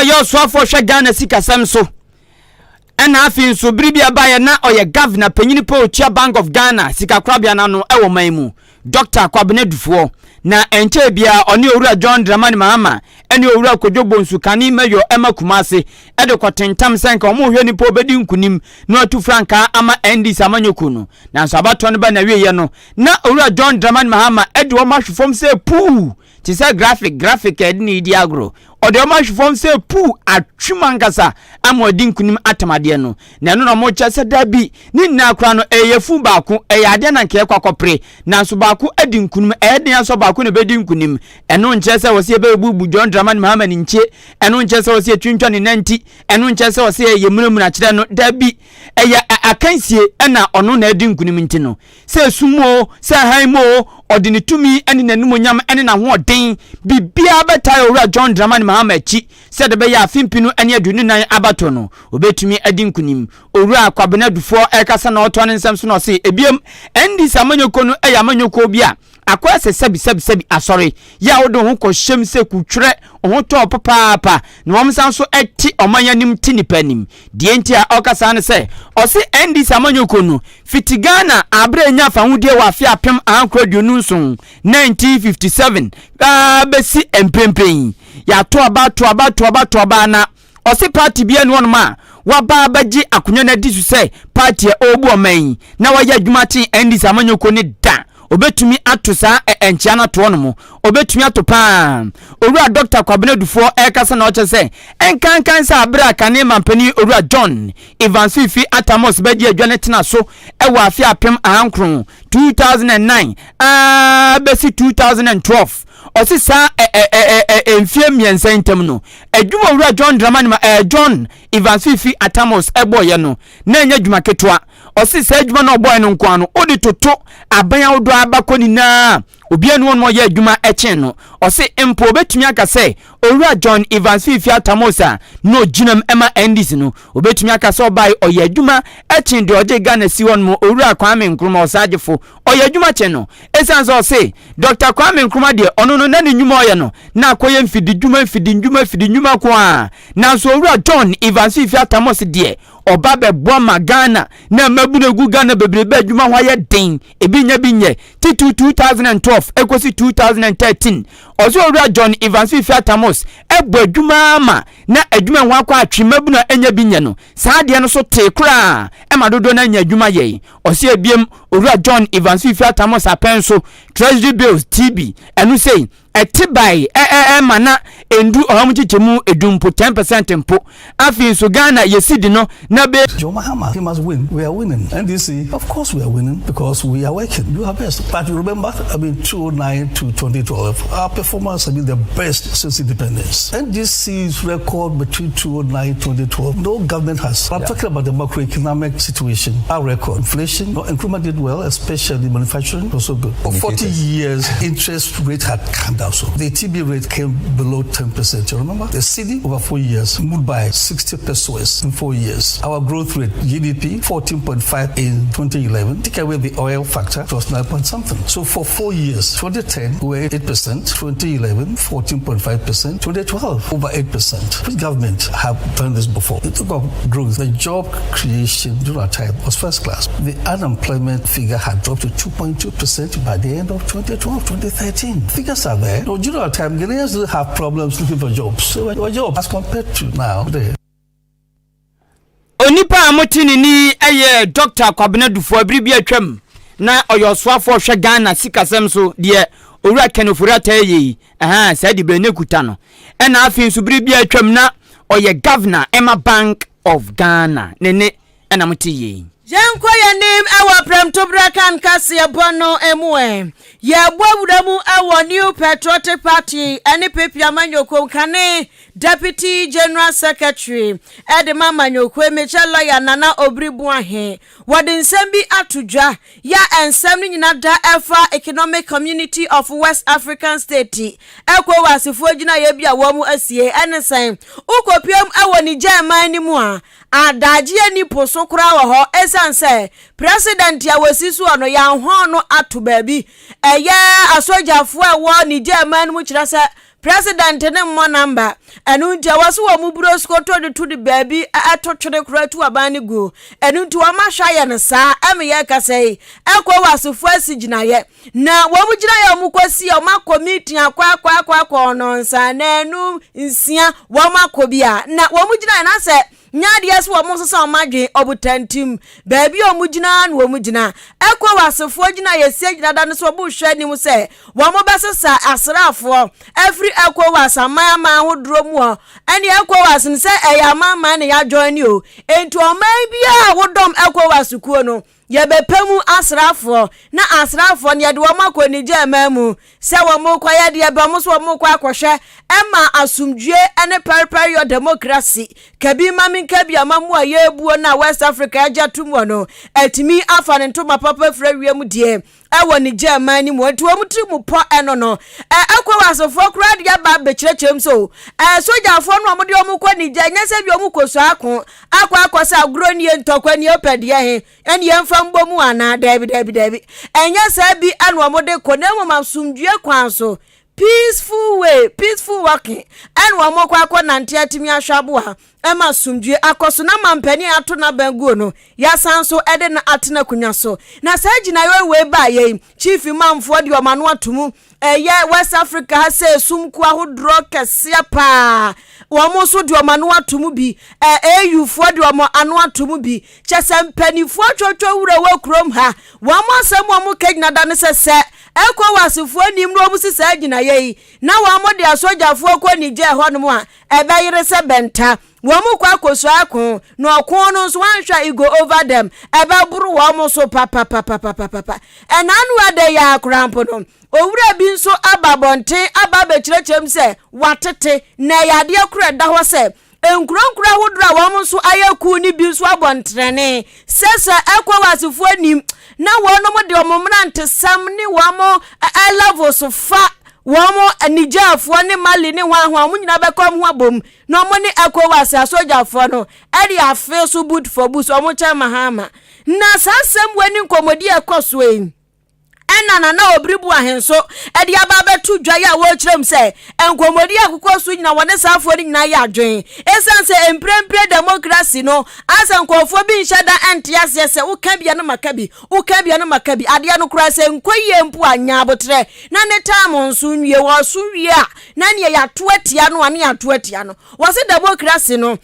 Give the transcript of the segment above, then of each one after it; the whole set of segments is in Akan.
Na ɔyɛ ɔsoafoɔ hwɛ Ghana sikasɛm so. Ɛna afei nso bere bi a ɛbaeɛ na ɔyɛ Governor panyin pɛ otua Bank of Ghana sikakorabea no ano wɔ man mu, Dɔkta Kwabena Dufoɔ. Na ɛnkyɛɛ biara ɔne Owura John Dramani Mahama ne Owura Kojo Bonsu Kane Mayor ɛma Kumase de kɔtentam sɛ nka wɔrehwɛ nipa a ɔbɛdi nkunim na watu frankaa ama NDC amanyɔkuo no. Nanso abatoɔ no ba n'awieɛ no, na Owura John Dramani Mahama de wɔn ahwe fam sɛ puu! Te sɛ graphic graphic a yɛde ne redi agorɔ. Ɔde wɔn ahwe fam sɛ puu atwem ankasa ama ɔde nkunim atam adeɛ no. Na ɛno na wɔkyerɛ sɛ dabi, ne nyinaa koraa no ɛyɛ yafunu baako, ɛyɛ adeɛ na anka yɛkɔ akɔpere. Nanso baako adi nkunim, ɛyɛ den ara sɛ ɔbaako na ɛbɛdi nkunim. Ɛno nkyerɛ sɛ wɔsɛ yɛbɛbubu John Dramani Mahama ne nkyie, ɛno nkyerɛ sɛ wɔsɛ yɛtwintwa ne nanti, ɛno nkyerɛ sɛ wɔsɛ yɛmunamuna kyerɛ no, dabi. Ɛyɛ akansie na ɔno na adi nkunim nti no. Sɛ esum mu oo, sɛ hann mu oo, ɔde ne tumi ne n'animuonyam ne n'ahoɔden, biribiara bɛtae Owura John Dramani Mahama akyi sɛdeɛ ɛbɛyɛ a afe 2024 abatoɔ no, ɔbɛtumi adi nkunim. Owura Kwabena Dufour rekasa na ɔretoa ne nsɛm so na ɔse, Ebiem, NDC amanyɔkuo no yɛ amanyɔkuo bi a akɔyɛ sɛ sɛbi sɛbi sɛbi asɔre yɛ a wode wo ho kɔhyɛm sɛ kutwerɛ wo ho tɔɔ papaapa na wɔn san so te ɔman anim te nipa anim. Deɛ nti a ɔka saa ne sɛ ɔse NDC amanyɔkuo no fiti Ghana aberɛ a ɛnya fahodie wɔ afe 1927, 1957, aa bɛsi mprempren yi yɛato aba ato aba ato aba ato aba na Ɔse party biara nni hɔnom a waba abɛgye akonwa no adi so sɛ party a ɔrebu ɔman yi na wayɛ adwuma aten NDC amanyɔkuo no da. Ɔbɛtumi ato saa nkyea no ato hɔnom. Ɔbɛtumi ato paa. Owura Dɔkta Kwabena Dufoɔ ɛrekasa na ɔkyerɛ sɛ ɛnkankan sɛ aberɛ a kane mampanin Owura John Evans Fifi Atta Mills bɛgye adwa no tena so wɔ afe 19, 2009 aa bɛsi 2012. Ɔse saa ɛ mfie mmiɛnsa yi ntam no, adwuma Owura John Dramani ma ɛɛ John Evans Fifi Atta Mills bɔeɛ no, na ɛnyɛ adwuma ketewa. Ɔse saa adwuma no a ɔbɔeɛ no nko ara no, wode toto aban ahodoɔ a aba kɔ nyinaa a, obiara nni hɔ nom a ɔyɛ adwuma kyɛn no. Ɔse mpo obɛtumi aka sɛ Owura John Evans Fifi Atta Mills a na ɔgyinam ma NDC no, obɛtumi aka sɛ ɔbaeɛ ɔyɛ adwuma kyɛn deɛ ɔgye Ghana si hɔ nom Owura Kwame Nkrumah Ɔsagyefo. Ɔyɛ adwuma kyɛn no. Ɛsiane sɛ ɔse Dɔkta Kwame Nkrumah deɛ ɔno no na ne nnwuma a ɔyɛ no na akɔyɛ mfididwuma mfididwuma mfididwuma nko ara. Nanso Owura John Evans Fifi Atta Mills deɛ ɔba bɛboa ma Ghana na mmabunu a ɛgu Ghana bebrebe adwuma ho ayɛ den, ebi nya bi nyɛ, titiriw 2012 ɛkɔsi 2013. Ɔse Owura John Evans Fifi Atta Mills bɔ adwuma ara ma na adwuma ho akɔ atwe mmabunu a ɛnya bi nyɛ no. Saa adeɛ no so tee koraa ma dodoɔ no ara nya adwuma yɛe. Ɔse ebiem, Owura John Evans Fifi Atta Mills apɛn so Treasury Bills, TB, ɛno sei, ɛte bae ɛ ɛ ɛ ma na ɛndu ɔha mu nkyekyɛmu edu mpo, 10 percent mpo. Afei nso Ghana yɛ cedi no na bɛ. John Mahama, he must win. We are winning. NDC, of course we are winning because we are working. Do our best. But you remember, I mean, 2009 to 2012, our performance has been the best since independence. NDC's record between 2009 2012, no government has. I'm yeah. talking about the macroeconomic situation. Our record, inflation, no, Nkrumah did well, especially manufacturing was so good. For 40 years, interest rate had come down. So the TB rate came below 10%. You remember? The cedi over four years moved by 60 pesos in four years. Our growth rate, GDP, 14.5 in 2011. Take away the oil factor, it was 9 point something. So for four years, 2010, we were 8%, 2011, 14.5%, 2012, over 8%. Which government have done this before? The took of growth, the job creation during our time was first class. The unemployment figure had dropped to 2.2% by the end of 2012, 2013. Figures are there. So during our time, Ghanaians didn't have problems looking for jobs. So were jobs as compared to now. Today. Onipa a mote ne ni yɛ Dɔkta Kwabena Dufour. Bere bi atwam na ɔyɛ ɔsoafoɔ ɔhwɛ Ghana sikasɛm so deɛ Owura Ken Ofori-Atta yɛ yi, ɛhaa, saa diberɛ no kuta no. Ɛna afei nso bere bi atwam na ɔyɛ Governor ɛma Bank of Ghana. Ne ne ɛna mote yei. Yɛnkɔ yɛn anim wɔ prɛmtoberɛ kan kaseɛbɔ no mu ɛ. Yɛrebɔ wura mu wɔ New Patriotic Party ne PP amanyɔkuo kane Deputy General Secretary de ma amanyɔkuo yi, mekyɛ lɔya Nana Obiri Boahe. Wɔde nsɛm bi ato dwa yɛ a nsɛm no nyina da ɛfa Economic Community of West African State, ECOWAS, foɔ gyinaeɛ bi a wɔn asie ɛne sɛn. Wokɔpiam wɔ Niger man no mu a, Adagyeɛ nni po so koraa wɔ hɔ ɛsiane sɛ president a wɔsi soɔ no yɛanhɔn no ato baabi. Ɛyɛ asogyafoɔ a ɛwɔ Niger man no mu kyerɛ sɛ President no mmɔ number. Ɛno nti ɛwɔ sɛ wɔn buro skoto de to de baabi to twene koraa tu aban no gu. Ɛno nti wɔn ahwɛ ayɛ no saa ɛma yɛrekasa yi. ECOWAS foɔ asi gyinaeɛ. Na wɔn gyinaeɛ a wɔn kɔ si a wɔn akɔ meeting akɔ akɔ akɔ akɔ ɔnɔnsa nanu nsia wɔn akɔ bi a na wɔn gyinaeɛ na sɛ Nyɛ adeɛ sɛ wɔn sesa wɔn adwene ɔbotantim. Baabi a wɔn gyina ara na wɔn gyina. ECOWASfoɔ gyina yɛsi agyina da no so wɔn rehwɛ anim sɛ wɔn bɛsesa asraafoɔ afiri ECOWAS aman aman ahodoɔ mu hɔ. Ɛne ECOWAS no sɛ ɛyɛ aman aman na yɛadjoine o. Enti ɔman biara a wodɔm ECOWAS kuo no, Yɛbɛpɛ mu asraafoɔ, na asraafoɔ no yɛde wɔn akɔ Niger man mu sɛ wɔrekɔyɛ deɛ bɛn, wɔn nso wɔrekɔ akɔhwɛ ma asomdwie ne pɛrepɛreyɔ demokrasi, kabi ma menka bi amammuo a yɛrebuo no a West Africa agye atom wɔ no, atumi afa ne ntoma papa afira wiem deɛ ɛwɔ Niger man no mu. Nti wɔn tiri mu pɔ ɛno no. ECOWASfoɔ koraa de aba abɛkyerɛkyerɛ mu so, sogyafoɔ no a wɔde wɔn kɔ Niger, nyɛ sɛ bi wɔn kɔsua ako, akɔ akɔ sɛ agorɔ nie ntɔkwa nie wopɛ deɛ he ɛne yɛmfa mbɔ mu anaa daabi daabi daabi ɛnyɛ saa bi ɛna wɔn de kɔ na mmom asomdwie kwan so peaceful way peaceful walking ɛna wɔn kɔ akɔ nante atumi ahwɛ aboa ɛma asomdwie akɔ so na mampanin ato n'aban guo no yasan so ɛde no atena akonnwa so na saa gyinaeɛ wei baa yɛn chief imamfoɔ de wɔn ano ato mu Ɛyɛ West Africa ha sɛ esum kuo ahodoɔ kɛseɛ paa. Wɔn nso de wɔn ano ato mu bi. AU foɔ de wɔn ano ato mu bi. Kyɛ sɛ mpanimfoɔ twotwo wura wɔ kurom ha. Wɔn asɛm a wɔka gyina da ne sɛ sɛ ECOWAS foɔ nim na wɔn si saa gyinaeɛ yi na wɔn de asogyafoɔ kɔ Niger hɔnom a, ɛbɛyere sɛ bɛnta. Wɔn kɔ akɔsua ako, na ɔko no nso wanhwɛ a it go over them, ɛbɛboro wɔn so papapapapapa. Ɛna ano ada yi ara koraa mpo no, owura bi nso aba abɔnten aba abɛkyerɛkyerɛ mu sɛ watete, na ɛyɛ adeɛ korɔ ɛda hɔ sɛ nkuro nkuro ahodoɔ a wɔn nso ayɛ kuo no bi nso abɔ ntrɛne sɛ sɛ ECOWASfoɔ nim na wɔnom de wɔn mmerantesɛm ne wɔn levels fa wɔn Nigerfoɔ ne Mali ne hwan hwan wɔn nyinaa bɛkɔ wɔn ho abom Na ɔmo ne Ecowas asogyafoɔ no de afee so boot for boots, ɔmo kyɛn Mahama. Na saa asɛm wei ne nkɔmmɔdi a ɛkɔ soɔ yi ɛna Nana Obiri Boahen nso de aba abɛto dwa yi a wɔrekyerɛ mu sɛ nkɔmmɔdi a ɛkokɔ so nyina wɔne saa afoɔ no nyinaa yɛ adwen. Ɛsiane sɛ mprempren demokrasi no asɛ nkurɔfoɔ bi nhyɛ da nte aseɛ sɛ woka bi a na maka bi, woka bi a na maka bi, adeɛ no koraa sɛ nkɔ yie mpo a nya aboterɛ na ne time nso nwie, wɔso wie a na neɛ yɛato atia no a ne yɛato atia no. Wɔse demokrasi no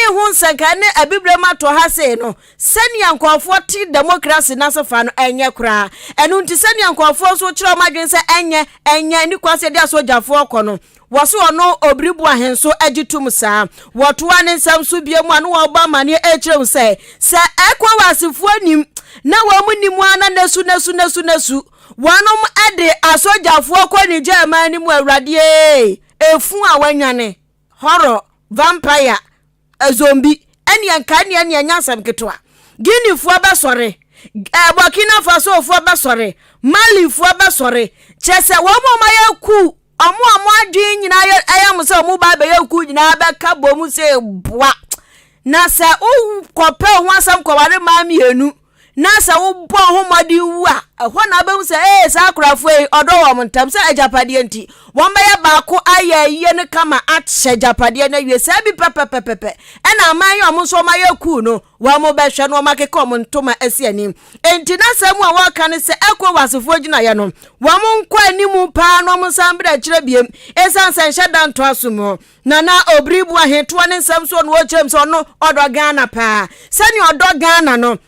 ne ho nsɛnka ne abibirem atɔ ha sei no, sɛnea nkurɔfoɔ te demokrasi no ase fa no ɛnyɛ koraa. Ɛno nti sɛnea nkurɔfoɔ nso kyerɛ wɔn adwene sɛ ɛnyɛ, ɛnyɛ, ne kwan sɛ yɛde asogyafoɔ kɔ no, wɔse ɔno Obiri Boahen nso gye tom saa. Wɔtoa ne nsɛm so bio mu a na wɔrebɔ amaneɛ ɛrekyerɛ mu sɛ, sɛ ECOWASfoɔ nim na wɔn nim ara na nasu nasu nasu nasu Wɔnom de asogyafoɔ kɔ Niger man no mu awurade ee, efu a wɔanyane, horror, vampire, zombie, ɛneɛ nka ɛneɛ ɛneɛ ɛnyɛ asɛm ketewa. Guineafoɔ bɛsɔre, eh, Burkina Fasofoɔ bɛsɔre, Malifoɔ bɛsɔre, kyerɛ sɛ wɔn a wɔayɛ ku, wɔn a wɔn adwene nyinaa yɛ ɛyɛ mo sɛ wɔn ba abɛyɛ ku nyinaa bɛka bɔ mu sɛ boa. Na sɛ wokɔpɛ ho asɛm kɔware mmaa mmienu, na sɛ wobɔ ho mmɔden wu a, ɛhɔ na wobɛhu sɛ ee saa akorafoɔ yi ɔdɔ wɔn ntam sɛ agyapadeɛ nti wɔn bɛyɛ baako ayɛ ayie no kama akyɛ agyapadeɛ no awie saa bi pɛpɛpɛpɛpɛ ɛna aman yi wɔn nso wɔn ayɛ kuu no wɔn bɛhwɛ no wɔn akeka wɔn ntoma asi anim enti na sɛ mu a wɔreka no sɛ ECOWASfoɔ gyinaeɛ no wɔn nkɔ anim paa na wɔn nsan brɛ akyerɛ biem ɛsiane sɛ nhyɛ da ntoa so mu Nana Obiri Boahen toa ne nsɛm so na ɔkyerɛ mu sɛ ɔno ɔdɔ Ghana paa. Sɛnea ɔdɔ Ghana no,